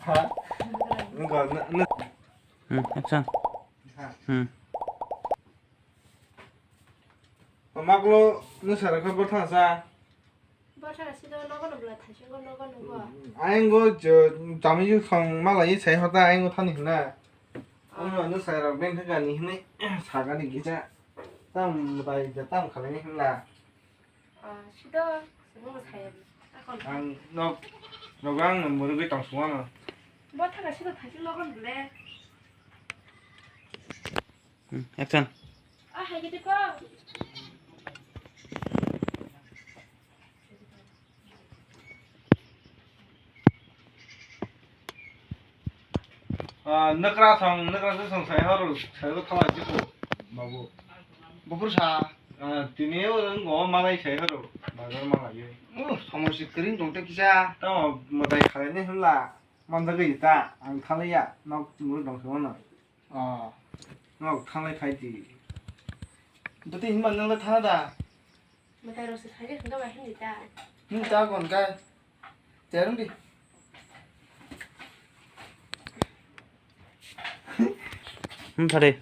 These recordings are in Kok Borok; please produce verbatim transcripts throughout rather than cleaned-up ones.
Ha? Nungkha, nung, nung. Hmm, action. Ha. Hmm. Maklo, nung sara kha bwtha sa. Bwtha sida nogo nubla thaisingo nogo nugo. Ayang go je, jami ju khang malai sai hota ayang go thani hina. Ah. Ano ano sai rok ben thaka ni hini sagani gija. Tam bai ja tam khalai ni hina. Ah, sida simo sai. Akon. Ang nok nok ang murugui tong suwa no. Bwtha sida thaisin nogo nubla. Hmm, action. Ah, hai gede ko. Ah, nokra song, nokra song sai horo, sai ko thala jipo, babu. Bopor sa. Ah, tini o ngo malai sai horo, bazar malai. Uh, somosya kering dong te kisa. Tamo madai khalai ni hwnla, manjagwi ta, ang thalaiya, nok muru dong se mano. Ah. Nok thanglai phai di. Doti hinba nang le thana da. Mwtai rok se sai de hinga ba hindi ta. Hmm, ta kon kai. Terung di. Hmm, thare.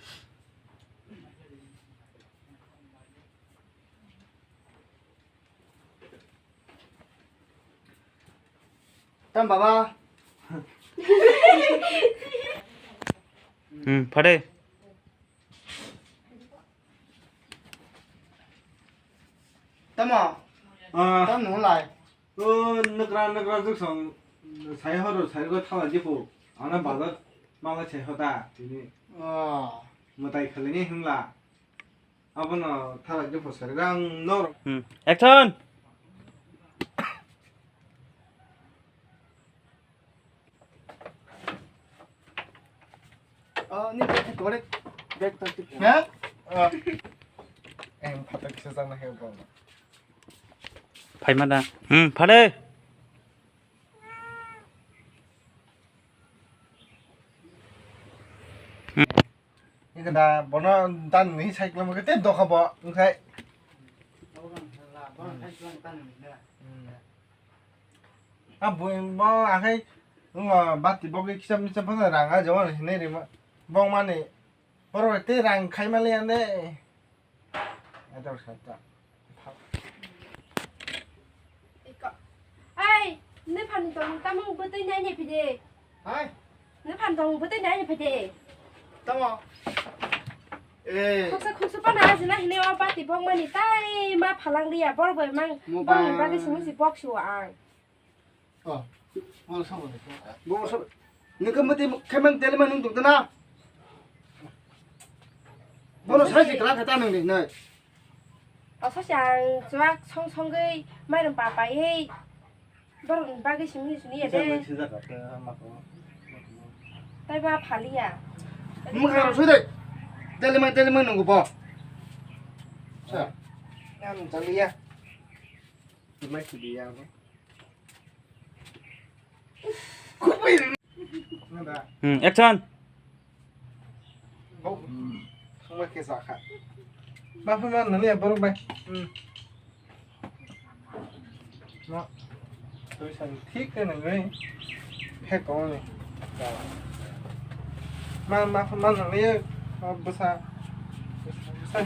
Tam baba. Hmm, phare. Tamo. Ah. Tam nung lai. O nokra nokra juk song sai horo sai go thala jipo. Ana bazar mala sai hota tini. Ah. Mwtai khalini hwnla. Abono thalai de phosari rang nor. Hmm. Action! Oh, ni bag tu korek. Bag tu tu. Ha? Oh. Em, phatak kisa jang na he bong. Phaima da. Hmm, phare. Ika da bono dan ni cycle mo kete doka bo, engkai. A bo, bo akhai, ngo bati bo kisa misa phano rang a jawan hinai rima. Bong mani, boro te rang khai mali ande. Ador khatta. Iko. Ai, ne phan tong tamung bwtwi nai ne phide. Hai. Ne phan tong bwtwi nai ne phide. Tamo. Eh. Khoksa khoksa pana ajina hine o bati bong mani tai ma phalang riya bor bai mang. Mo bang. Bang bagi simi si bok si ang. Oh, bono sabo de. Bono sabo. Nungkhe mati khaimang tele ma nung tongtana. Bono sai se kla khata nung ni nai. Asa se ang chuak song songwi mairum pa pai. Borok ni bagwi simi sini ya de. Tai ba phaliya. Mukha rok sui de. Tele ma tele ma nungo bo. Sa. Nang taliya. Mai sidi ya. Hmm, action. Oh, thangma khe jakha. Ma pha ma nani borok bai. Hmm. Ma. Tui san thik khe nang bai. He ko ni. Ma ma pha ma nani. Oh, bwsa. Bwsa.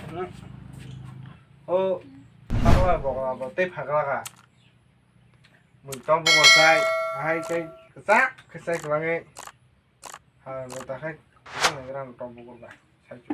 Oh, thangma bokla bo tei phagra kha. Mui tong bukur sai, ahai khe kwchak khe sai kwlangwi. Ha, mui ta khai kwchak nai gram tong bukur bai. Sai chu.